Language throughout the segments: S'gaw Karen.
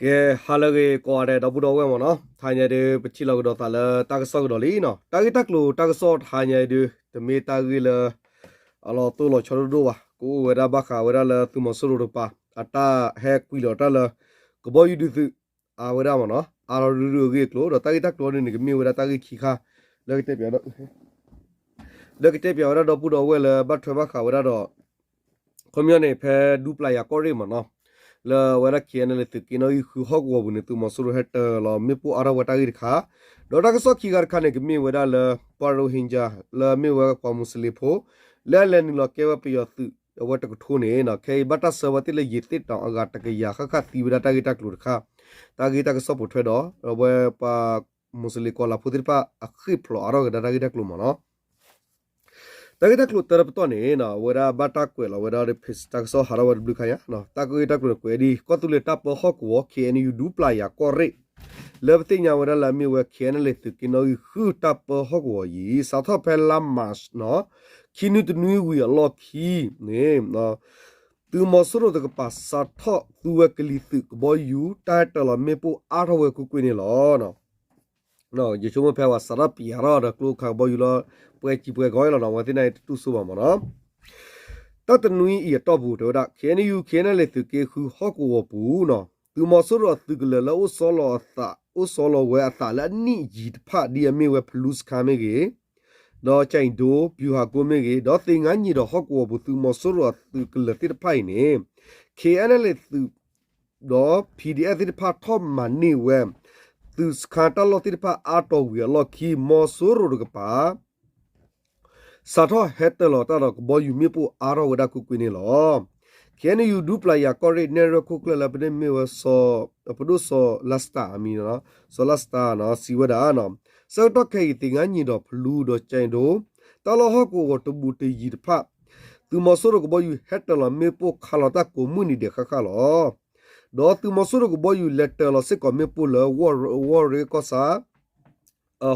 ကဲ ဟါလၢအဂ့ၤကိးဂၤဒဲး ဒီပုၢ်ဒီဝဲၢ်မ့ၢ်နီၤ, တဟါညါဒုး ပထံၣ်လိာ်ကဒီးသးလၢတၢ်ကစီၣ်ကဒီးလံနီၤ. တၢ်ဂ့ၢ်တၢ်ကျိၤတၢ်ကစီၣ်တဟါညါဒုး တမ့ၢ်တၢ်ဂ့ၢ်လၢ အလီၤတိၢ်လီၤဆီဒိၣ်ဒိၣ်ဘၣ်, ကအိၣ်ဝဲဒၣ်ဘၣ်ဃးဝဲဒၣ်လၢသုးမီၤစိရိၤတကပၤ အတၢ်ဟဲကွံာ်လီၤတၢ်လၢ ကဘီယူၤဒုးသုး အဝဲဒၣ်မ့ၢ်နီၤ, အါထီၣ်ရုၢ်ရုၢ်အဂ့ၢ်အကျိၤ, ဒီးတၢ်ဂ့ၢ်တၢ်ကျိၤန့ၣ် ကမ့ၢ်ဝဲဒၣ်တၢ်ဂ့ၢ်ခံခါ လၢကတဲပၠး လၢကတဲပၠးဝဲဒၣ်ဒီပုၢ်ဒီဝဲၢ်လၢဘၣ်ထွဲဘၣ်ဃးဝဲဒၣ်ဒီး ခီပညီန့ၣ် ဖဲဒူပျၢ်ယၤကီၢ်ရ့ၣ်မ့ၢ်နီၤ, လၢအဝဲဒၣ် K N L A သုးက့နီၣ်ဂံၢ်ဃုဟီၣ်ကဝီၤပူၤန့ၣ် သုးမီၤစိရိၤဟဲတၢၤလီၤမ့ၣ်ပိၢ်အါထီၣ်ဝဲတၢ်ဂ့ၢ်တခါ, ဒီးတၢ်ကစီၣ်ခံခါတခါန့ၣ် ကမ့ၢ်ဝဲဒၣ်လၢ ပှၤရိဟ့ကၠါ လၢအမ့ၢ်ဝဲပှၤမူးစလ့ၣ်ဖိ လၢအလဲၤနုာ်လီၤကဲဝဲပယီၤသုး အဝဲတကထိန့ၣ် ခဲအံၤဘၣ်တၢ်ဆှၢဝဲသ့ၣ်လၢယံာ်သ့ၣ်တီၤအဂၤတကယၤဃၣ်ဃၣ်သံဝဲဒၣ်တၢ်ဂ့ၢ်တၢ်ကျိၤတခါ, တၢ်ဂ့ၢ်တၢ်ကစီၣ်ပိာ်ထွဲဒီး အဝဲပှၤမူးစလ့ၣ်ကီၢ်လၤဖိသ့ၣ်တဖၣ်အဃ့ၢ်ဖျိးအါထီၣ်ကဒါတၢ်ဂ့ၢ်တၢ်ကျိၤမ့ၢ်နီၤ. တၢ်ဂ့ၢ်တၢ်ကျိၤတၢတပတီၢ်န့ၣ် အဝဲဒၣ်ဘၣ်တၢ်ကွဲးလီၤဝဲဒၣ်ဒီး page တၢ်ကစီၣ်ဟးထီၣ်ဝဲတဘျုးခါညါ, တၢ်ဂ့ၢ်တၢ်ကျိၤန့ၣ်ကွဲးဒ် ကီၢ်သူလ့ၤတၢ်ပၢဟီၣ်ကဝီၤ K N U ဒူပျၢ်ယၤကီၢ်ရ့ၣ် လၢပသ့ၣ်ညါဝဲဒၣ်လၢအမ့ၢ်ဝဲ K N L A သုးက့နီၣ်ဂံၢ်ဃုတၢ်ပၢဟီၣ်ကဝီၤအံၤ စးထီၣ်ဖဲလါမးနီၤ ခံနွံတနွံဝံၤအလီၢ်ခံန့ၣ် သုးမီၤစိရိၤတကပၤစးထီၣ်သူဝဲကလံၤသုးကဘီယူၤ တၢ်ဟဲတၢၤလီၤမ့ၣ်ပိၢ်အါထီၣ်ဝဲကွ့ၢ်ကွ့ၢ်န့ၣ်လီၤ. ယဆိကမိၣ်ဖဲပှၤစးထီၣ်ပျးထီၣ်ဒီးကျိခးကဘီယူၤလီၤ ပှဲၤစံာ်ပှဲၤကီလီၤနီၤ, အဝဲသ့ၣ်န့ၣ်တတူၢ်စိဘၣ်မ့ၢ်နီၤ. တၢ်တနွံအံၤအတီၢ်ပူၤ တဲဝဲဒၣ် K N U K N L A သုးက့ဃုဟီၣ်ကဝီၤပူၤနီၤ သုးမီၤစိရိၤအသုးကလၢၤလၢအအိၣ်ဆီလီၤအသး အိၣ်ဆီလီၤဝဲအသးလၢအနံၣ်ယံာ်တဖၣ် ဒ်အမ့ၢ်ဝဲဖလူစခါမ့ၢ်ဂ့ၤ ဒီးကၠဲၣ်ဒိ ပျူၤဟးကိမ့ၢ်ဂ့ၤ ဒီးသ့ၣ်ငါနံၣ်ဒီးဟီၣ်ကဝီၤပူၤ သုးမီၤစိရိၤအသုးကလၢၤသ့ၣ်တဖၣ်အံၤန့ၣ် K N L A သုး ဒီး P D F သ့ၣ်တဖၣ်ထီၣ်မၤန့ၢ်ဝဲ သုးစခါတၢ်လီၢ်သ့ၣ်တဖၣ်အါတီၤဝံၤအလီၢ်ခံ မီၤစိရိၤတကပၤ စးထီၣ်ဟဲတၢၤလီၤတၢ်ဒီးကဘီယူၤမ့ၣ်ပိၢ်အါထီၣ်ဝဲဒၣ်ကွ့ၢ်ကွ့ၢ်န့ၣ်လီၤ. K N U ဒူပျၢ်ယၤကီၢ်ရ့ၣ်နဲၣ်ရွဲၣ်ခိၣ်ကျၢၢ်လၢပမ့ၢ်ဝဲ ပဒိၣ်စီၤလါစတၢ် အမံၤ စီၤလါစတၢ် စံးဝဲဒၣ် ဆၢကတီၢ်ခဲအံၤ သ့ၣ်ငါနံၣ်ဒီးဖလူဒီးကၠဲၣ်ဒိ တၢ်လီၢ်ဟီၣ်ကဝီၤတဘူးတယံၤတဖၣ် သုးမီၤစိရိၤကဘီယူၤဟဲတၢၤလီၤမ့ၣ်ပိၢ်ခးလီၤတၢ်ကိးမုၢ်နံၤဒဲးဃၣ်ဃၣ်လီၤ. ဒီးသုးမီၤစိရိၤကဘီယူၤလဲၤတၢၤလီၤစ့ၢ်ကီးမ့ၣ်ပိၢ်လၢ ဝီၢ်ရ့ကီၢ်ဆၣ်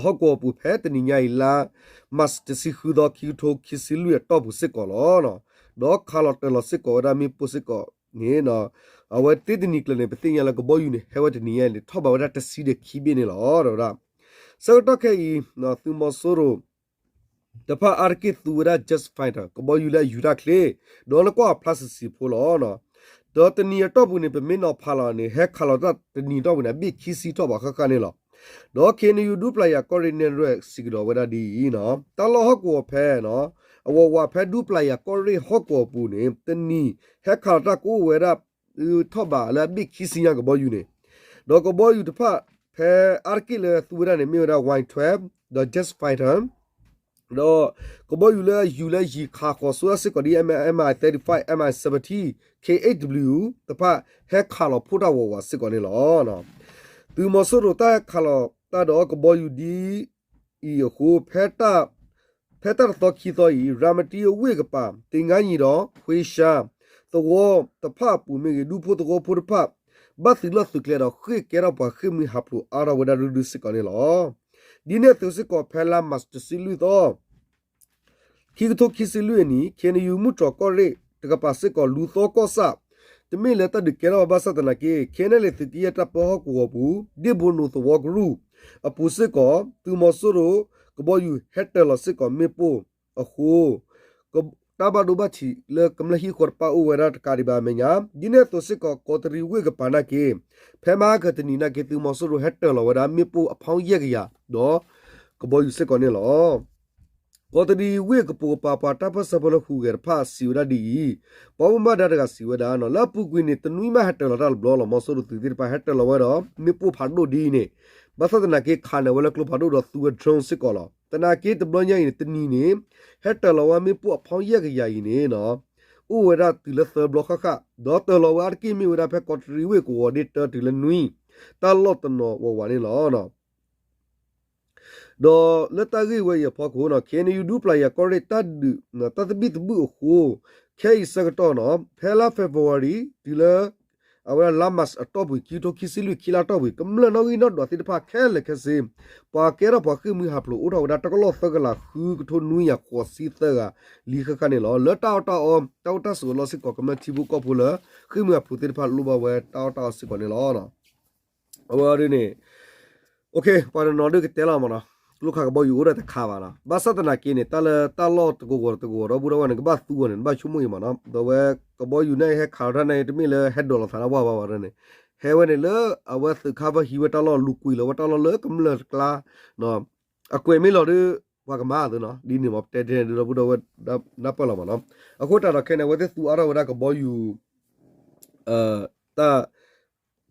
ဟီၣ်ကဝီၤပူၤဖဲတနံၤညါအံၤလါ March တဆံဃုသီ ခံကထိခံဆံလွံၢ်အတီၢ်ပူၤစ့ၢ်ကီးလီၤ. ဒီးခးလီၤတၢၤလီၤစ့ၢ်ကီးဝဲဒၣ်မ့ၣ်ပိၢ်စ့ၢ်ကီးန့ၣ် အဝဲသ့ၣ်တနံၤကျၢၤန့ၣ် ပသ့ၣ်ညါလၢကဘီယူၤန့ၣ် ဟဲဝဲတနံၤညါအံၤန့ၣ် ထီၣ်ဘးဝဲဒၣ်တဆံဒီးခံဘ့ၣ်န့ၣ်လီၤ တဲဝဲဒၣ်. ဆၢကတီၢ်ခဲအံၤ သုးမီၤစိရိၤ တဖၣ်အါတက့ၢ်သူဝဲဒၣ် jet fighter ကဘီယူၤလၢအယူၤတၢ်ချ့, ဒီးနကွၢ်အဖျါစံးစံးဖိလီၤ. ဒီးတနံၤအတီၢ်ပူၤန့ၣ် ပမ့ၢ်နီၤဖးလီၤန့ၣ် ဟဲခးလီၤတၢ်တနံၤအတီၢ်ပူၤန့ၣ် အဘ့ၣ်ခံဆံထီၣ်ဘးဃၣ်ဃၣ်န့ၣ်လီၤ. ဒီး K N U ဒူပျၢ်ယၤကီၢ်ရ့ၣ်နဲၣ်ရွဲၣ်စံးကဒီးဝဲဒၣ်ဒ်အံၤ, တၢ်လီၢ်ဟီၣ်ကဝီၤဖဲ အဝဲဝးဖဲဒူပျၢ်ယၤကီၢ်ရ့ၣ်ဟီၣ်ကဝီၤပူၤန့ၣ် တနံၤ ဟဲခးလီၤတၢ်ကအိၣ်ဝဲဒၣ် ထီၣ်ဘးလၢအဘ့ၣ်ခံဆံညါကဘီယူၤန့ၣ်, ဒီးကဘီယူၤတဖၣ် ဖဲအါတက့ၢ်လၢသူဝဲဒၣ်န့ၣ် မ့ၢ်ဝဲဒၣ် Y twelve ဒီး jet fighter ဒီးကဘီယူၤလၢအယူၤလၢယံၤခးဃီၤစိအစ့ၢ်ကီးဒ် M I thirty-five, M I seventeen, K eight W တဖၣ်ဟဲခးလီၤဖှိၣ်တၢ်ဝးဝးစ့ၢ်ကီးန့ၣ်လီၤ. သုးမီၤစိရိၤတၢ်ဟဲခးလီၤတၢ်ဒီးကဘီယူၤဒ်အံၤအဃိ ဖဲ ဖဲတၢ်တသီခံသီအံၤ ရၤမတံအဝ့ၢ်ကပၤ သ့ၣ်ငါနံၣ်ဒီး ဖှ့ရှါ သဝီတဖၣ်အပူၤမ့ၢ်ဂ့ၤ ဒူဖိသဝီဖိတဖၣ် ဘၣ်သုးလီၢ်သုးကျဲဒီးဃ့ၢ်ကဲထီၣ်ပှၤဃ့ၢ်မှံဟးဖျိးအါထီၣ်ဝဲဒၣ်ရုၢ်ရုၢ်စ့ၢ်ကီးန့ၣ်လီၤ. ဒ်န့ၣ်အသိးစ့ၢ်ကီးဖဲလါမးတဆံလွံၢ်သီ ခံကထိခံဆံလွံၢ်အနံၣ် K N U မုၢ်တြီၤကီၢ်ရ့ၣ်တကပၤစ့ၢ်ကီး လူၤသီကီၢ်ဆၣ် တမ့ၢ်လၢတၢ်ဒုးကဲထီၣ်ဘၣ်ဆၣ်သနာ်က့ K N L A သုးက့ယဲၢ်တၢ်ပၢဟီၣ်ကဝီၤပူၤ ဒ့ၣ်ဘိနိသဝီကရူၢ်အပူၤစ့ၢ်ကီး သုးမီၤစိရိၤကဘီယူၤဟဲတၢၤလီၤစ့ၢ်ကီးမ့ၣ်ပိၢ်အဃိ တၢ်ဘၣ်ဒိဘၣ်ထံးလၢကမျၢၢ်ဟံၣ်ဃီတဖၣ်အိၣ်ဝဲဒၣ်တကးဒံးဘၣ်အမဲာ်ညါ ဒ်န့ၣ်အသိးစ့ၢ်ကီး ကီးတရံးဝ့ၢ်ကပၤနာ်က့ ဖဲမဟါကတနံၤနာ်က့ သုးမီၤစိရိၤဟဲတၢၤလီၤဝဲဒၣ်မ့ၣ်ပိၢ်အဖီယဲၢ်ကယၤ ဒီးကဘီယူၤစ့ၢ်ကီးန့ၣ်လီၤ. ကီးတရံးဝ့ၢ်ကပိာ်ကပၤ ပှၤတၢ်ပၢၢ်ဆၢဖိလၢဟူးဂဲၤတဖၣ်စံးဝဲဒၣ်ဒ်အံၤ, ပှၤဘၣ်မူဘၣ်ဒါတဂၤစံးဝဲဒၣ် လၢအပူၤကွံာ်န့ၣ် တနွံမးဟဲတၢၤလီၤတၢ်တဘျီလီၤ. မီၤစိရိၤသုးသ့ၣ်တဖၣ်ဟဲတၢၤလီၤဝဲဒီး မ့ၣ်ပိၢ်ဖးဒိၣ်ဒ်အံၤန့ၣ် ဘၣ်ဆၣ်သနာ်က့ ခးန့ၢ်ဝဲလၢကျိဖးဒိၣ်ဒီးသူဝဲ drone စ့ၢ်ကီးလီၤ. သနာ်က့တဘျီညါအံၤန့ၣ် တနံၤန့ၣ် ဟဲတၢၤလီၤဝဲမ့ၣ်ပိၢ်အဖီယဲၢ်ကယၤအံၤန့ၣ် အိၣ်ဝဲဒၣ်တုၤလၢသၢဘျီဃၣ်ဃၣ် ဒီးတၢၤလီၤဝဲအါတက့ၢ်မ့ၢ်ဝဲဒၣ်ဖဲကီးတရံးဝ့ၢ်ကဝီၤဒ့ၣ်တၢ တုၤလၢနွံ တၢ်လီၢ်တနီၤဝးဝးန့ၣ်လီၤ. ဒီးလၢတၢ်ဂ့ၢ်ဝဲအံၤအဖီခိၣ် K N U ဒူပျၢ်ယၤကီၢ်ရ့ၣ်တၢ်ဒုး တၢ်သဘံၣ်သဘုၣ်အဃိ ခဲအံၤဆၢကတီၢ်နီၤ ဖဲလါ February တုၤလၢ အဝဲဒၣ်လါ March အတီၢ်ပူၤ ခံကထိခံဆံလွံၢ် ခံလါတီၢ်ပူၤ ကမျၢၢ်နီၣ်ဂံၢ်နီၣ်ဒွးသ့ၣ်တဖၣ်ခဲလၢာ်ခဲဆ့ ပှၤကဲထီၣ်ပှၤဃ့ၢ်မှံဟးဖျိးအိၣ်ထီၣ်ဝဲဒၣ်တကလီၢ်သၢကလးဃုကထိနွံယၤဃိးဆံသၢဂၤလံဃၣ်ဃၣ်န့ၣ်လီၤ. လၢတၢ်အီၣ်တၢ်အီ တၢ်အိၣ်တၢ်ဆိးအလီၢ်စ့ၢ်ကီး ကမျၢၢ်ထံဖိကီၢ်ဖိလၢ ဃ့ၢ်မှံဟးဖျိးသ့ၣ်တဖၣ်လိၣ်ဘၣ်ဝဲတၢ်အီၣ်တၢ်အီစ့ၢ်ကီးန့ၣ်လီၤ. အဝဲဒ်န့ၣ် ပှၤတနီၤဒုးကတဲလီၤမ့ၢ်နီၤ, ကျိခးကဘီယူၤအိၣ်ဒၣ်တခါဘၣ်နီၤ. ဘၣ်ဆၣ်သနာ်က့န့ၣ် တၢ်လၢတၢ်လီၢ်တကဝီၤတကဝီၤဒီပုၢ်ဒီဝဲၢ်န့ၣ် ကဘၣ်သူအီၤန့ၣ် နဘၣ်ဆိကမိၣ်အံၤမ့ၢ်နီၤ. ဒီးဝဲကဘီယူၤန့ၣ်ဟဲခးလီၤတၢ်န့ၣ် တမ့ၢ်လၢဟဲဒိးလီၤသးလၢပှၢ်ဘၣ်ဘၣ်န့ၣ်, ဟဲဝဲန့ၣ်လၢအဝဲသုးခါဘၣ်ဟံးဝဲတၢ်လီၢ် လူၤကွံာ်လီၤဝဲတၢ်လီၢ်လၢကမျၢၢ်တကျါ, အကွဲးမ့ၢ်လီၤဒီး ပှၤကမၤအသးနီၤ, ဒ်န့ၣ်မ့ၢ်ပတဲတဲဒီပုၢ်ဒီဝဲၢ် နၢ်ပၢၢ်လီၤမ့ၢ်နီၤ. အဃိတၢ်ဒီးခဲန့ၣ် အဝဲသ့ၣ်သူအါထီၣ်ဝဲဒၣ်ကဘီယူၤ တၢ်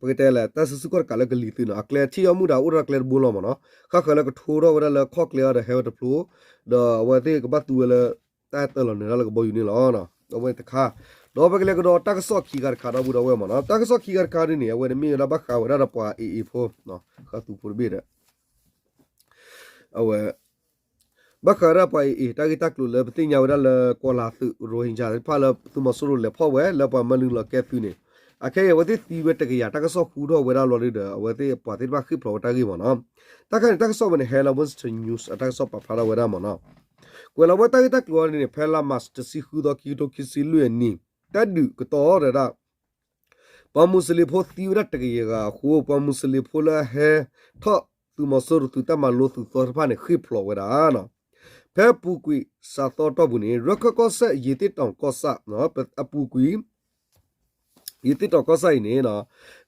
ပကတဲလဲၣ် တၢ်စုဆူၣ်ခီၣ်တကးလၢကလံၤသုးန့ၣ် အကျဲထံၣ်အီၣ်မုၢ်ဒီးအိၣ်ဒီးကျဲတဘိလီၤမ့ၢ်နီၤ. ဃၣ်ဃၢၤလၢကထိထီၣ်ဝဲဒၣ်လၢခီၣ်ကျဲအီၤဒီးဟဲဝဲတဖျိ, ဒီးအဝဲသ့ၣ်ကဘၣ်သူဝဲလၢ တၢ်ဟဲတၢၢ်လီၤနုာ်တၢ်လၢကဘီယူၤန့ၣ်လီၤ. အဝဲတခါ, ဒီးပကလဲၤကဒီးတၢ်ကစီၣ်ခံခါတခါဒီပုၢ်ဒီဝဲၢ်မ့ၢ်နီၤ. တၢ်ကစီၣ်ခံခါတခါဒ်န့ၣ် အဝဲန့ၣ်မ့ၢ်ဝဲဒၣ်ဘၣ်ဃးဝဲဒၣ်ဒီးပှၤအ့ၣ်အ့ၣ်ဖိ, ဃၣ်သူဖိတဘ့ၣ်ဒီး အဝဲ ဘၣ်ဃးဝဲဒၣ်ပှၤအ့ၣ်အ့ၣ် တၢ်ဂ့ၢ်တၢ်ကျိၤလၢပသ့ၣ်ညါဝဲဒၣ်လၢကီၤလၤသုး ရိဟင်ဂျာ သ့ၣ်တဖၣ်လၢသုးမီၤစိရိၤလဲၤဖီၣ်ဝဲ လၢပှၤမၤနုာ်လီၤကဲသုးန့ၣ်, အခဲအံၤအဝဲသ့ၣ်သံဝဲတကယၤ တၢ်ကစီၣ်ဃူထီၣ်ဝဲဒၣ်လီၤဒုဒီး အဝဲသ့ၣ်ပှၤသ့ၣ်တဖၣ်ဃ့ၢ်ဖျိးဝဲတၢ်ဂ့ၢ်မ့ၢ်နီၤ. တၢ်ခါန့ၣ် တၢ်ကစီၣ်ဝဲန့ၣ် ဟဲလၢ Western News အတၢ်ကစီၣ်ပာ်ဖျါထီၣ်ဝဲဒၣ်မ့ၢ်နီၤ. ကွဲးလီၤဝဲတၢ်ဂ့ၢ်တၢ်ကျိၤအံၤန့ၣ် ဖဲလါမးတဆံဃုသီ ခံကထိခံဆံလွံၢ်အနံၤ, တၢ်ဒုးကတီၢ်ဒီးဒၣ် ပှၤမူစလ့ၣ်ဖိသံဝဲဒၣ်တကယၤဂၤအဃိ ပှၤမူစလ့ၣ်ဖိလၢအဟဲထီၣ်သုးမီၤစိရိၤသုးတၢ်မၤလိသုးသီတဖၣ်န့ၣ် ဃ့ၢ်ဖျိးဝဲဒၣ်. ဖဲအပူၤကွံာ်စးသီတီၢ်ပူၤန့ၣ် ရခၢၣ်ကီၢ်စဲၣ် ယ့ၤသ့ၣ်တီၤကီၢ်ဆၣ်, အပူၤကွံာ် ယ့ၤသ့ၣ်တီၤကီၢ်ဆၣ်အံၤန့ၣ်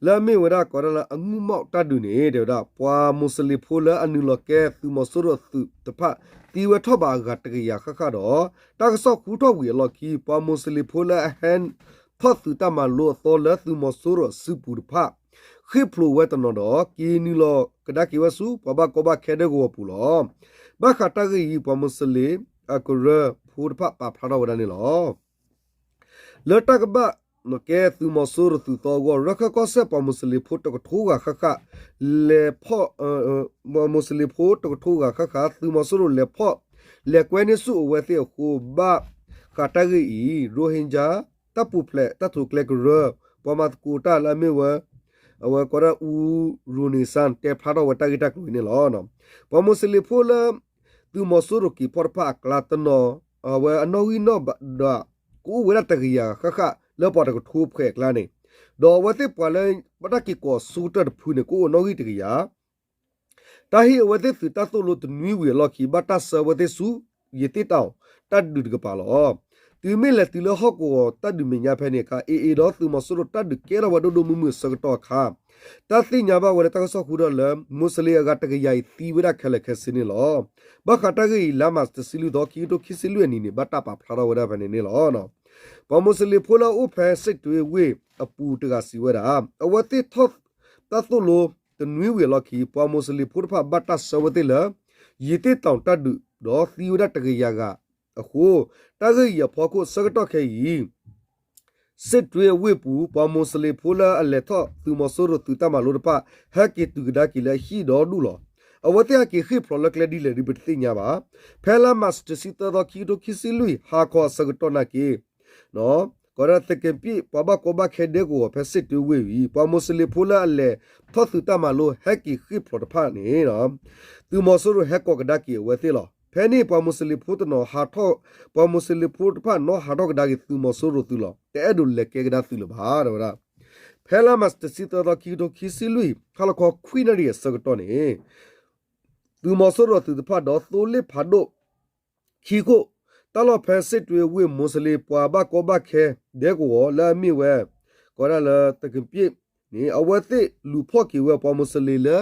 လၢအမ့ၢ်ဝဲဒၣ်ကိးဒၣ်လၢအငုၢ်မီၣ်တၢ်ဒုးန့ၣ် တဲဝဲဒၣ် ပှၤမူစလ့ၣ်ဖိလၢအနုာ်လီၤကဲသုးမီၤစိရိၤသုးတဖၣ် သံဝဲထီၣ်ဘးအဂၤတကယၤဃၣ်ဃၣ်ဒီး တၢ်ကစီၣ်ဃူထီၣ်ဝံၤအလီၢ်ခံ ပှၤမူစလ့ၣ်ဖိလၢအဟဲထီၣ်သုးတၢ်မၤလိအသီလၢသုးမီၤစိရိၤအစုပူၤတဖၣ် ဃ့ၢ်ဖျိးဝဲတနီၤဒီး က့ၤနုာ်လီၤကဒါက့ၤဝဲဆူ ပှၤဘၣ်ကီဘၣ်ခဲဒဲကဝီၤပူၤလီၤ. ဘၣ်ဃးတၢ်ဂ့ၢ်အံၤ ပှၤမူစလ့ၣ်အကရၢဖိတဖၣ်ပာ်ဖျါထီၣ်ဝဲဒၣ်န့ၣ်လီၤ. လၢတၢ်ကဘၣ်ကဲသုးမီၤစိရိၤသုးသီအဂီၢ် ရခၢၣ်ကီၢ်စဲၣ်ပှၤမူစလ့ၣ်ဖိတကထိဂၤဃၣ်ဃၣ် လဲၤဖီၣ် မူစလ့ၣ်ဖိတကထိဂၤဃၣ်ဃၣ် သုးမီၤစိရိၤလဲၤဖီၣ် လဲၤကွဲန့ၢ်ဆူၣ်အဝဲသ့ၣ်အဃိ ဘၣ်ဃးတၢ်ဂ့ၢ်အံၤ ရိဟင်ဂျာ တၢ်ပူၤဖျဲးတၢ်ထူၣ်ကျဲကရၢ ပှၤမၤသကိးတၢ်လၢအမ့ၢ်ဝဲ အဝဲကိးဒၣ်အူရူၤန့ၣ်စၣ် တဲဖျါထီၣ်ဝဲတၢ်ဂ့ၢ်တၢ်ကျိၤအံၤန့ၣ်လီၤ. ပှၤမူစလ့ၣ်ဖိလၢ သုးမီၤစိရိၤက့ၤဖီၣ်တဖၣ်အကျါတနီၤ အဝဲအနီၣ်ဂံၢ်နီၣ်ဒွး ကအိၣ်ဝဲဒၣ်တကယၤဃၣ်ဃၣ်လၢပှၤတကထိဖှဲးအကျါန့ၣ်, ဒီးအဝဲသ့ၣ်ပှၤလၢဘၣ်တၢ်က့ၤကိးဆူကတၢၢ်တဖုန့ၣ် ကအိၣ်အနီၣ်ဂံၢ်တကယၤ တၢ်ဟ့ၣ်အဝဲသ့ၣ်သုးတၢ်သိၣ်လိတနွံဝံၤအလီၢ်ခံ ဘၣ်တၢ်ဆှၢအဝဲသ့ၣ်ဆူ ယ့ၤသ့ၣ်တီၤ တၢ်ဒုးတကပၤလီၤ. တုၤမ့ၢ်လဲၤတုၤလၢဟီၣ်ကဝီၤတၢ်ဒုးမဲာ်ညါဖဲန့ၣ်အခါ အ့ၣ်အ့ၣ်ဒီးသုးမီၤစိရိၤတၢ်ဒုးကဲထီၣ်ဝဲဒိၣ်ဒိၣ်မုၢ်မုၢ်အဆၢကတီၢ်အခါ တၢ်သ့ၣ်ညါဘၣ်ဝဲလၢတၢ်ကစီၣ်ဃူထီၣ်လၢ မူစလ့ၣ်အဂၤတကယၤအံၤသံဝဲဒၣ်ခဲလၢာ်ခဲဆ့န့ၣ်လီၤ. ဘၣ်ဃးတၢ်ဂ့ၢ်အံၤ လါမးတဆံလွံၢ်သီ ခံကထိခံဆံလွံၢ်အနံၤန့ၣ် ဘၣ်တၢ်ပာ်ဖျါထီၣ်ဝဲဒၣ်ဖဲန့ၣ်န့ၣ်လီၤ. ပှၤမူစလ့ၣ်ဖိလၢအအိၣ်ဖဲစ့ၣ်တွ့ဝ့ၢ်အပူၤတဂၤစံးဝဲဒၣ် အဝဲသ့ၣ်ထီၣ်တၢ်သိၣ်လိတနွံဝံၤအလီၢ်ခံ ပှၤမူစလ့ၣ်ဖိတဖၣ်ဘၣ်တၢ်ဆှၢဝဲသ့ၣ်လၢ ယ့ၤသ့ၣ်တီၤတၢ်ဒုး ဒီးသံဝဲဒၣ်တကယၤဂၤအဃိ တၢ်ဂ့ၢ်အံၤအဖီခိၣ်ဆၢကတီၢ်ခဲအံၤ စ့ၣ်တွ့ဝ့ၢ်ပူၤ ပှၤမူစလ့ၣ်ဖိလၢအလဲၤထီၣ်သုးမီၤစိရိၤသုးတၢ်မၤလိတဖၣ် ဟဲက့ၤတုၤကဒါက့ၤလၢအဟံၣ်ဒီဒူၣ်လီၤ. အဝဲသ့ၣ်ဟဲက့ၤဃ့ၢ်ဖျိးလၢကျဲဒ်လဲၣ်ဒ်ပတသ့ၣ်ညါဘၣ်. ဖဲလါမးတဆံသၢသီ ခံကထိခံဆံလွံၢ် ဟါခီအဆၢကတီၢ်နာ်က့ ကီးဒၣ်သုးက့ပံၣ် ပှၤဘၣ်ကီဘၣ်ခဲဒဲကဝီၤဖဲစ့ၣ်တွ့ဝ့ၢ်ဝံၤ ပှၤမူစလ့ၣ်ဖိလၢအလဲၤထီၣ်သုးတၢ်မၤလိဟဲက့ၤဃ့ၢ်ဖျိးတဖၣ်န့ၣ် သုးမီၤစိရိၤဟဲကိးကဒါက့ၤအဝဲသ့ၣ်လီၤ. ဖဲန့ၣ်ပှၤမူစလ့ၣ်ဖိတနီၤဟးထီၣ် ပှၤမူစလ့ၣ်ဖိတဖၣ်နီၣ်ဟးထီၣ်ကဒါက့ၤသုးမီၤစိရိၤသုးလီၤ. တအဲၣ်ဒိးလဲၤကဲကဒါသုးလၢၤဘၣ် တဲဝဲဒၣ်. ဖဲလါမးတဆံသၢသီ ခံကထိခံဆံလွံၢ် ဟါလီၤခီခွံနၣ်ရံၣ်အဆၢကတီၢ်န့ၣ် သုးမီၤစိရိၤသုးတဖၣ်ဒီး သိလ့ၣ်ဖးဒိၣ် ခံခိၣ် တၢ်လီၢ်ဖဲစ့ၣ်တွ့ဝ့ၢ်မူစလ့ၣ်ပှၤဘၣ်ကီဘၣ်ခဲဒဲကဝီၤလၢအမ့ၢ်ဝဲ ကီးဒၣ်လၢသုးက့ပံၣ်န့ၣ် အဝဲသ့ၣ်လူၤဖီၣ်က့ၤဝဲပှၤမူစလ့ၣ်လၢ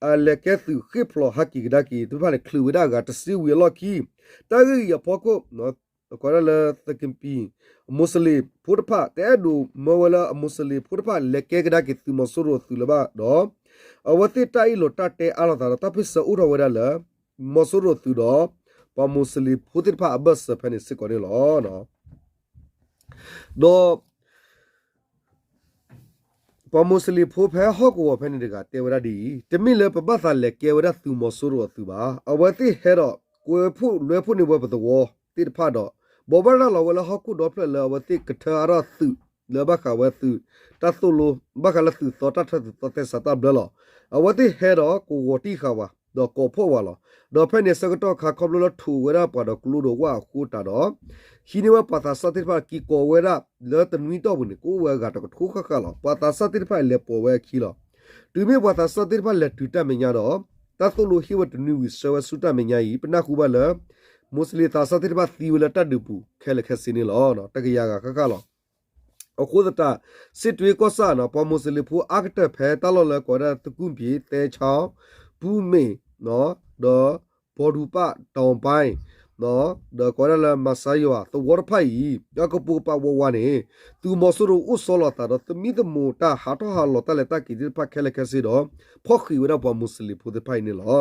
အလဲၤကဲသုးဃ့ၢ်ဖျိးဟဲက့ၤကဒါက့ၤသ့ၣ်တဖၣ်န့ၣ် ချုးဝဲဒၣ်အဂၤတဆံဝံၤအလီၢ်ခံ တၢ်ဂ့ၢ်အံၤအဖီခိၣ် ကီးဒၣ်လၢသုးက့ပံၣ် မူစလ့ၣ်ဖိတဖၣ် တအဲၣ်ဒိးမၢဝဲလၢအမူစလ့ၣ်ဖိတဖၣ်လဲၤကဲကဒါက့ၤသုးမီၤစိရိၤသုးလၢၤဘၣ်ဒီး အဝဲသ့ၣ်တၢ်အ့ၣ်လိာ်တၢ်တဲအါလိာ်သးဒီးတၢ်ပ့ၢ်ဆၢအိၣ်ထီၣ်ဝဲဒၣ်လၢ မီၤစိရိၤသုးဒီး ပှၤမူစလ့ၣ်ဖိသ့ၣ်တဖၣ်အဘၢၣ်စၢၤဖဲန့ၣ်စ့ၢ်ကီးန့ၣ်လီၤ. ဒီး ပှၤမူစလ့ၣ်ဖိဖဲဟီၣ်ကဝီၤဖဲန့ၣ်တဂၤတဲဝဲဒၣ်ဒ်အံၤ, တမ့ၢ်လၢပဘၣ်သးလဲၤကဲဝဲဒၣ်သုးမီၤစိရိၤအသုးဘၣ်. အဝဲသ့ၣ်ဟဲဒီးကွဲးဖှိၣ်လွဲဖှိၣ်န့ၢ်ဝဲပသဝီသ့ၣ်တဖၣ်ဒီး ဘိးဘၣ်ရၤလီၤဝဲလၢဟီၣ်ခိၣ်ဒီဖျၢၣ်လၢအဝဲသ့ၣ်ကထၢအါထီၣ်သုး လၢဘၣ်ဃးဝဲသုး တၢ်သိၣ်လိ ဘၣ်ဃးလၢသုးသီတၢ်ထၢသုးသီသဲစးတၢ်ဘျၢလီၤ. အဝဲသ့ၣ်ဟဲဒီးကဝီၤတံၢ်ဃာ်ဝဲ ဒီးကိးဖှိၣ်ဝဲလီၤ. ဒီးဖဲန့ၣ်ဆၢကတီၢ်ခါ ခီဖျိလၢထိးဝဲဒၣ်ပှၤဒီးကျိဒီးဝၣ်အဃိတးဒီး ဟံးန့ၢ်ဝဲပှၤသးစၢ်သ့ၣ်တဖၣ်က့ၤကိးဝဲဒၣ်လၢတနွံတီၢ်ပူၤန့ၣ် ကအိၣ်ဝဲအဂၤတကထိဃၣ်ဃၣ်လီၤ. ပှၤသးစၢ်သ့ၣ်တဖၣ်လဲၤပိာ်ဝဲအခံလီၤ. တုၤမ့ၢ်ပှၤသးစၢ်သ့ၣ်တဖၣ်လဲၤတုၤတၢ်မဲာ်ညါဒီး တၢ်သိၣ်လိဟ့ၣ်ဝဲတနွံဝံၤ ဆှၢဝဲဆူတၢ်မဲာ်ညါအံၤ ပနၢ်ဟူဘၣ်လၢ မိၣ်စလ့ၣ်သးစၢ်သ့ၣ်တဖၣ်သံဝဲလၢတၢ်ဒုးပူၤခဲလၢာ်ခဲဆ့န့ၣ်လီၤ. တကယၤဂၤဃၣ်ဃၣ်လီၤ. အဃိသတး စစ်တွေ ကီၢ်ဆၣ်န့ၣ် ပှၤမိၣ်စလ့ၣ်ဖိအါကတၢၢ်ဖဲတၢ်လီၢ်လၢကိးဝဲဒၣ်သကုၢ်ပံၤ သဲချောင်း ပူၤမ့ၣ် ဒီး ဘော်ဒူပၣ် တောင်ပိုင်း ဒီးကိးဝဲဒၣ်လၢ မဆါယွၤ သဝီတဖၣ်အံၤ အကပိာ်ကပၤဝးဝးန့ၣ် သုးမီၤစိရိၤအိၣ်ဆီလီၤသးဒီး သမံသမိးတၢ်ဟးထီၣ်ဟးလီၤတၢ်လဲၤတၢ်က့ၤသ့ၣ်တဖၣ်ခဲလၢာ်ခဲဆ့ဒီး ဖီၣ်ဃံးဝဲဒၣ်ပှၤမိၣ်စလ့ၣ်ဖိသ့ၣ်တဖၣ်အံၤန့ၣ်လီၤ.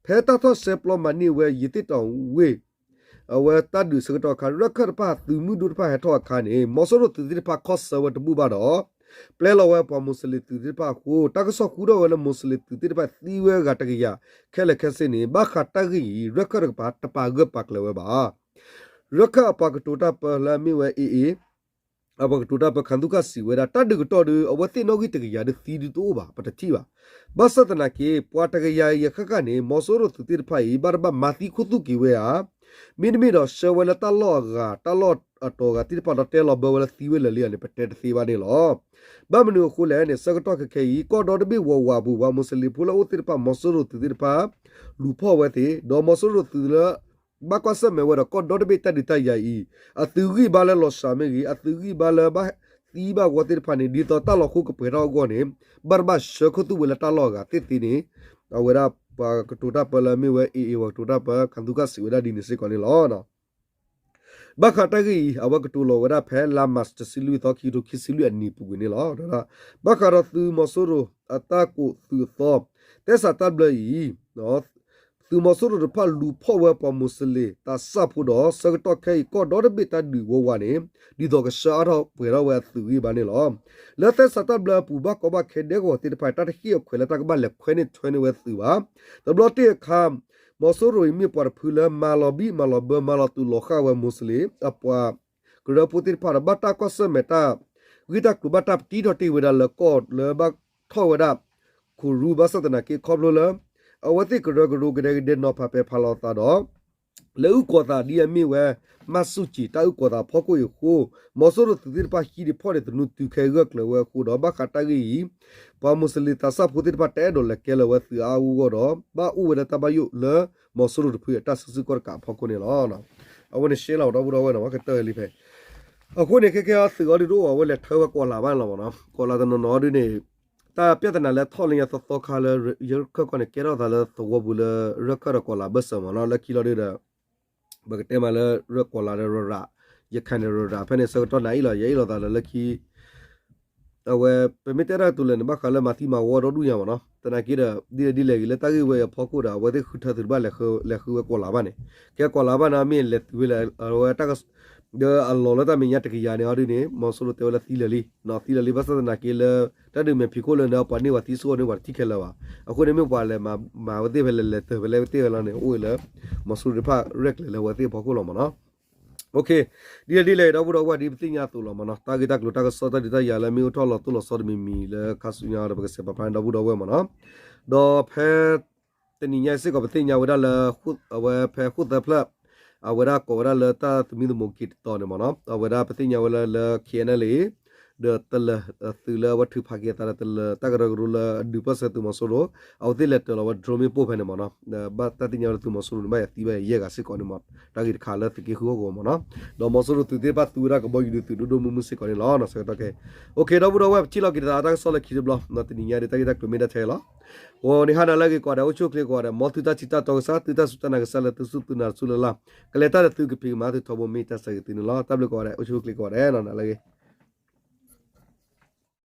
ဖဲတၢ်ထီၣ်ဆဲးပျီမၤန့ၢ်ဝဲ ရသေ့တောင်ဝ့ၢ် အဝဲတၢ်ဒုးဆၢကတီၢ်အခါ ရၢ်ခၢၣ်တဖၣ်သုးမုၢ်ဒိၣ်တဖၣ်ဟဲထီၣ်အခါန့ၣ် မီၤစိရိၤသုးသ့ၣ်တဖၣ်ခီၣ်ဆၢဝဲတဘူၣ်ဘၣ်ဒီး ပျဲလီၤဝဲပှၤမိၣ်စလ့ၣ်သုးသ့ၣ်တဖၣ်အဃိ တၢ်ကစီၣ်ဟူထီၣ်ဝဲလၢမိၣ်စလ့ၣ်သုးသ့ၣ်တဖၣ်သံဝဲအဂၤတကယၤခဲလၢာ်ခဲဆ့န့ၣ် ဘၣ်ဃးတၢ်ဂ့ၢ်အံၤ ရၢ်ခၢၣ်တကပၤတပာ်ဂၢၢ်ပာ်ကျၢၤဝဲဘၣ်. ရၢ်ခၢၣ်အပှၤကတိၤတၢ်ပၢလၢအမ့ၢ်ဝဲ AA အပှၤကတိၤတၢ်ပၢ ခန်သူခၣ် စံးဝဲဒၣ် တၢ်ဒုးကတီၢ်ဒီး အဝဲသ့ၣ်နီၣ်ဂံၢ်တကယၤဒီးသံဒုးတအိၣ်ဘၣ် ပတထံၣ်ဘၣ်. ဘၣ်ဆၣ်သနာ်က့ ပှၤတကယၤအံၤအဃၣ်ဃၣ်န့ၣ် မီၤစိရိၤသုးသ့ၣ်တဖၣ်အံၤ ဘၣ်တဘၣ်မၤသံခိၣ်သူၣ်က့ၤဝဲဧါ မ့တမ့ၢ်ဒီး ဆှၢဝဲလၢတၢ်လီၢ်အဂၤ တၢ်လီၢ်အတီၤအဂၤသ့ၣ်တဖၣ်ဒီးတဲလီၤဘၢဝဲလၢသံဝဲလၢာ်လံဧါန့ၣ် ပတဲတသ့ဘၣ်န့ၣ်လီၤ. ဘၣ်မနုၤအဃိလဲၣ်န့ၣ် ဆၢကတီၢ်ခဲခဲအံၤ ကီၢ်ဒီတဘ့ၣ်ဝးဝးအပူၤ ပှၤမိၣ်စလ့ၣ်ဖိလၢအအိၣ်သ့ၣ်တဖၣ် မီၤစိရိၤသုးသ့ၣ်တဖၣ် လူၤဖီၣ်ဝဲသ့ၣ် ဒီးမီၤစိရိၤသုးလၢ ဘၣ်ကွၢ်ဆၢၣ်မဲာ်ဝဲဒီးကီၢ်ဒီတဘ့ၣ်တၢ်ဒုးတၢ်ယၤအံၤ အသုးဂံၢ်ဘါလၢလီၤစှၤမ့ၢ်ဂ့ၤ အသုးဂံၢ်ဘါလၢဘၣ်သံဘၣ်ဂီၤသ့ၣ်တဖၣ်န့ၣ် ဒ်သိးတၢ်လီၤဃိကပှဲၤထီၣ်အဂီၢ်န့ၣ် ဘၣ်တဘၣ်ဆှၢခိၣ်သူၣ်ဝဲလၢတၢ်လီၢ်အဂၤသ့ၣ်သ့ၣ်န့ၣ် အဝဲဒၣ်ပှၤကတိၤတၢ်ပၢလၢအမ့ၢ်ဝဲ AA ပှၤကတိၤတၢ်ပၢ ခန်သူခၣ် စံးဝဲဒၣ်ဒ်န့ၣ်စ့ၢ်ကီးန့ၣ်လီၤ. ဘၣ်ဃးတၢ်ဂ့ၢ်အံၤ အဝဲကတိၤလီၤဝဲဒၣ်ဖဲလါမးတဆံလွံၢ်သီ ခံကထိခံဆံလွံၢ်အနံၤပူၤကွံာ်န့ၣ်လီၤ. ဘၣ်ဃးဒီးသုးမီၤစိရိၤအတၢ်ကိးသုးအသီ သဲစးတၢ်ဘျၢအံၤ သုးမီၤစိရိၤတဖၣ်လူၤဖီၣ်ဝဲပှၤမိၣ်စလ့ၣ်သးစၢ်ဖိဒီး ဆၢကတီၢ်ခဲအံၤ ကီၢ်ဒီတဘ့ၣ်တၢ်ဒုးဝးဝးန့ၣ် ဒ်သိးကဆှၢအါထီၣ်ပှဲၤထီၣ်ဝဲအသုးဂံၢ်ဘါန့ၣ်လီၤ. လၢသဲစးတၢ်ဘျၢအပူၤ ဘၣ်ကီဘၣ်ခဲဒဲကဝီၤသ့ၣ်တဖၣ် တၢ်တဟ့ၣ်အခွဲးလၢတၢ်ကဘၣ်လဲၤခွဲန့ၢ်ထွဲန့ၢ်ဝဲသုးဘၣ်. တဘျီတ့ၢ်အခါ မီၤစိရိၤအံၤမ့ၢ်ပှၤတဖုလၢမၤလီၤဘံၣ်မၤလီၤဘၢမၤလီၤတူာ်လီၤဃာ်ဝဲမိၣ်စလ့ၣ် အပှၤကရၢဖိသ့ၣ်တဖၣ်ဒီး ဘၣ်တၢ်ကွၢ်ဆၢၣ်မဲာ်တၢ် ဂ့ၢ်တၢ်ကျိၤ ဘၣ်တၢ်ပတံထီၣ်တ့ၢ်ဝဲဒၣ်လၢကီၢ်လၢဘၣ်ထီၣ်ဝဲဒၣ် ခိၣ်ရူ ဘၣ်ဆၣ်သနာ်က့ခီဖျိလၢ အဝဲသ့ၣ်ကရၢကရိကဒဲကဒဲနီၤဖးပဲာ်ဖးလီၤအသးဒီး လၢအုၣ်ကီၤသးဒ်အမ့ၢ်ဝဲ မၤစူၢ်ကၠံၣ် တၢ်အုၣ်ကီၤသးဖီခိၣ်အံၤအဃိ မီၤစိရိၤသုးသ့ၣ်တဖၣ်ဟံးဒံးဖီၣ်ဒံးသနူတုၤခဲဂၢၢ်ကျၢၤဝဲအဃိဒီး ဘၣ်ဃးတၢ်ဂ့ၢ်အံၤ ပှၤမိၣ်စလ့ၣ်သးစၢ်ဖိသ့ၣ်တဖၣ်တအဲၣ်ဒိးလဲၤကဲလၢၤဝဲသုးအါအါဂီၢ်ဂီၢ်ဒီး ဘၣ်အိၣ်ဝဲလၢတၢ်ဘၣ်ယိၣ်လၢ မီၤစိရိၤတဖုအတၢ်စုဆူၣ်ကီၢ်တကးအဖီခိၣ်န့ၣ်လီၤ. အဝဲန့ၣ်ရှဲလီၤဒီပုၢ်ဒီဝဲၢ်နီၤ ကတၢၢ်လံဖဲ အဃိန့ၣ် ခဲခဲအသုးအီၤဒုးတအိၣ်ဘၣ် အဝဲလဲၤထၢဝဲကီးလးဘၣ်န့ၣ်လီၤမ့ၢ်နီၤ ကီးလးတနီၤနီၤဒုးန့ၣ် တၢ်ပြဿနာလၢထီၣ်လၢညါသီသီခါလၢ ရၢ်ခၢၣ်ကီၢ်န့ၣ် ကဲထီၣ်သးလၢသဝီပူၤလၢ ရၢ်ခၢၣ်ဒီးကီးလးဘၢၣ်စၢၤမ့ၢ်နီၤ လၢခံလီၤဒုးဒီး ပကတဲမးလၢရၢၢ်ကီးလးဒီးရၢၢ်ရး ရခၢၣ်န့ၣ်ရၢၢ်ရး ဖဲန့ၣ်ဆၢကတီၢ်နၤအံၣ်လီၤ ယအံၣ်လီၤသးလၢလၢခံ အဝဲ ပမ့ၢ်တဲတၢ်ကတိၤလဲၣ်န့ၣ် ဘၣ်ဃးလၢမၤသံမၤဝီဒီဒူၣ်ညါမ့ၢ်နီၤ သနာ်က့ဒီး ဒ်လဲၣ်ဒ်လဲၣ်ဂ့ၤ လၢတၢ်ဂ့ၢ်ဝဲအံၤအဖီခိၣ်ဒီး အဝဲသ့ၣ်ဃုထၢသုးတဘၣ်လဲၤဃုဝဲကီးလးဘၣ်န့ၣ် ကဲကီးလးဘၣ်န့ၣ် မ့ၢ်လဲၤတုၤဝဲလဲၣ် အဝဲတၢ်က ဒီးအလီၢ်လၢတၢ်မဲာ်ညါတကယၤန့ၣ်အီၤဒုးန့ၣ် မီၤစိရိၤတဲဝဲလၢသံလၢာ်လံ သံလၢာ်လံ ဘၣ်ဆၣ်သနာ်က့လၢ တၢ်ဒုးမဲာ်ဖံးခိၣ်လၢန့ၣ် ပှၤန့ၢ်ပှၤသံဆူၣ်အီၤန့ၣ် ပှၤတထံၣ်ခဲလၢာ်ဘၣ် အဃိန့ၣ်မ့ၢ်ပှၤလဲၤမၤဝဲသ့ၣ်ဖဲလဲၣ်လဲၤတၢၤဖဲလဲၣ်ဝဲသ့ၣ်ဖဲလီၤန့ၣ် အိၣ်ဝဲလၢ မီၤစိရိၤတဖၣ်ရဲၣ်ကျဲၤလၢအဝဲသ့ၣ်အဖီခိၣ်လီၤမ့ၢ်နီၤ ဒ်လဲၣ်ဒ်လဲၣ် ဒီပုၢ်ဒီဝဲၢ်ဒ်ပသ့ၣ်ညါအသိးလီၤမ့ၢ်နီၤ တၢ်ဂ့ၢ်တၢ်ကျိၤတၢ်ကစီၣ်တၢ်ဒုးတၢ်ယၤလၢမ့ၢ်အိၣ်ထီၣ်လီၤတိၢ်လီၤဆီတမံၤမံၤလၢခါဆူညါဒီး ပကစဲးပာ်ဖျါန့ၣ် ဒီပုၢ်ဒီဝဲၢ်မ့ၢ်နီၤ ဒီးဖဲ တနံၤညါစ့ၢ်ကီးပသ့ၣ်ညါဝဲဒၣ်လၢ အဝဲဖဲဃိၣ်သၢဖျၢၣ် အဝဲဒၣ်ကိးဝဲဒၣ်လၢတၢ်သမံသမိးက့ၤတတီၤန့ၣ်မ့ၢ်နီၤ အဝဲဒၣ်ပသ့ၣ်ညါဝဲလၢ လၢ KNLA ဒီးတလၢၤသုးလၢအဝဲထုးဖးက့ၤအသးဒီးတလၢၤတၢ်ကရၢကရိလၢအဒုးပၢၢ်ဆၢသုးမီၤစိရိၤ အဝဲသ့ၣ်လဲၤတၢၤလီၤဝဲ drone မ့ၣ်ပိၢ်ဖဲန့ၣ်မ့ၢ်နီၤ ဘၣ်တၢ်သ့ၣ်ညါဝဲလၢသုးမီၤစိရိၤန့ၣ် ဘၣ်ယၤသံဘၣ်ယၤယဲၢ်ဂၤစ့ၢ်ကီးန့ၣ်မ့ၢ် တၢ်ဂ့ၢ်တခါလၢသုးက့ဃုဟီၣ်ကဝီၤမ့ၢ်နီၤ ဒီးမီၤစိရိၤသုးသ့ၣ်တဖၣ်သူဝဲဒၣ်ကဘီယူၤဒုးသုးဒိၣ်ဒိၣ်မုၢ်မုၢ်စ့ၢ်ကီးန့ၣ်လီၤ ဆၢကတီၢ်ခဲ okay ဒီပုၢ်ဒီဝဲၢ် ပထံၣ်လိာ်က့ၤတသးတၢ်ကစီၣ်လၢခံတဘျီ တနံၤညါဒ်တၢ်ဂ့ၢ်တၢ်ကျိၤမ့ၢ်ဒၣ်ထဲလီၤ ဂီၤနံၤဟါနၤလၢအဂ့ၤကိးဂၤဒဲး အိၣ်ဆူၣ်အိၣ်ချ့ကိးဂၤဒဲး မ်သုတၢ်ထံၣ်တၢ်တီကစၢ် သုတၢ်စူၢ်တၢ်နာ်ကစၢ်လၢသုစူၢ်သုနာ်တစူၢ်လၢ်လၢ် ကလဲၤတၢ်ဒီးသုကဖံးကမၤသုထီဘိမ့ၢ်တၢ်ဆၢဂ့ၤသုန့ၣ်လီၤ တၢ်ဘျုးကိးဂၤဒဲး အိၣ်ဆူၣ်အိၣ်ချ့ကိးဂၤဒဲးနီၤ နၤလၢအဂ့ၤ